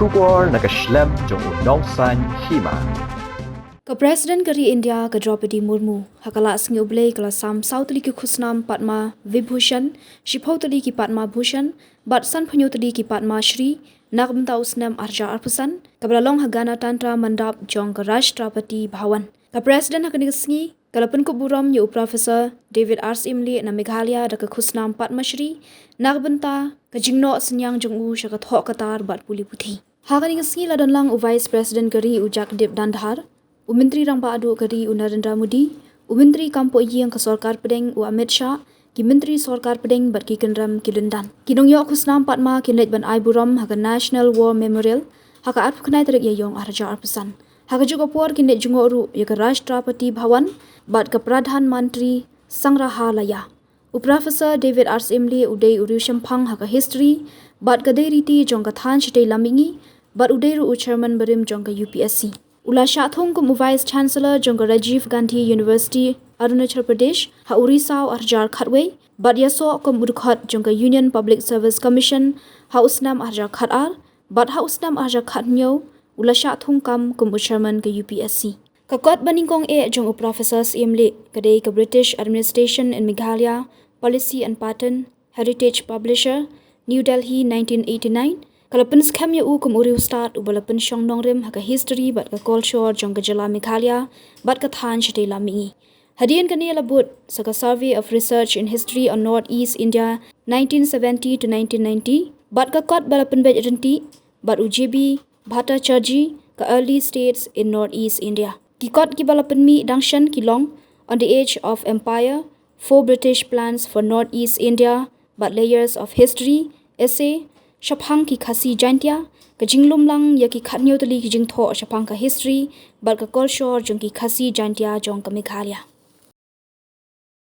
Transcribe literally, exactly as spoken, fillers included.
Khubor na ka shlem jong u Nongsaiñ Hima. Ka President ka ri India ka Draupadi Murmu ha ka la sngi U Blei ka la sam saw tylli ki khusnam Padma Vibhushan, shiphew tylli ki Padma Bhushan bad sanphew tylli ki Padma Shri na ka bynta u snem arhajar arphew san, kaba la long ha Ganatantra Mandap jong ka Rashtrapati Bhawan. Ka President ha kane ka sngi ka la pynkup burom ïa u Professor David R Syiemlieh na Meghalaya da ka khusnam Padma Shri na ka bynta ka jingnoh synñiang jong u sha ka thoh ka tar bad pule puthi. Ha kane ka sngi la don lang u Vice President ka ri u Jagdeep Dhandhar, u Myntri Rangbah Duh ka ri u Narendra Modi, u Myntri Kam Pohïing ka Sorkar Pdeng u Amit Shah, ki Myntri Sorkar Pdeng bad ki kynrem ki lyndan. Ki nongïoh khusnam Padma kin leit ban ai burom ha ka National War Memorial ha ka arphew khyndai tarik Ïaiong arhajar arphew san. Ha kajuh ka por kin leit jngoh ruh ïa ka Rashtrapati Bhawan bad ka Pradhan Mantri Sangrahalaya. U Professor David R Syiemlieh u dei u riewshemphang ha ka history bad ka dei riti jong ka thaiñ shatei lam mihngi bad u dei ruh u chairman barim jong ka U P S C. U la shah thung kum u Vice Chancellor jong ka Rajiv Gandhi University, Arunachal Pradesh ha u Risaw arhajar khatwei bad ïasoh kum u dkhot jong ka Union Public Service Commission ha u snem arhajar khatar bad ha u snem arhajar khathynñiew u la shah thung kam kum u chairman ka U P S C. Ka kot ba nyngkong eh jong u Professor Syiemlieh ka dei ka British Administration in Meghalaya, Policy and Pattern, Heritage Publisher, New Delhi, nineteen eighty-nine, ka la pynskhem ïa u kum u riewstad uba la pynshong nongrim ha ka history bad ka kolshor jong ka jylla Meghalaya bad ka thaiñ shatei lam mihngi. Hadien kane la bud sa ka Survey of Research in History on North East India, nineteen seventy to nineteen ninety bad ka kot ba la pynbeit ryntih bad u J B Bhattacharjee, ka Early States in North East India. Ki kot kiba la pynmih dang shen ki long On the Age of Empire, Four British Plans for North East India bad Layers of History, essay, Shaphang ki Khasi Jaintia, ka jinglum lang ïa ki khathynñiew tylli ki jingthoh shaphang ka history bad ka kolshor jong ki Khasi Jaintia jong ka Meghalaya.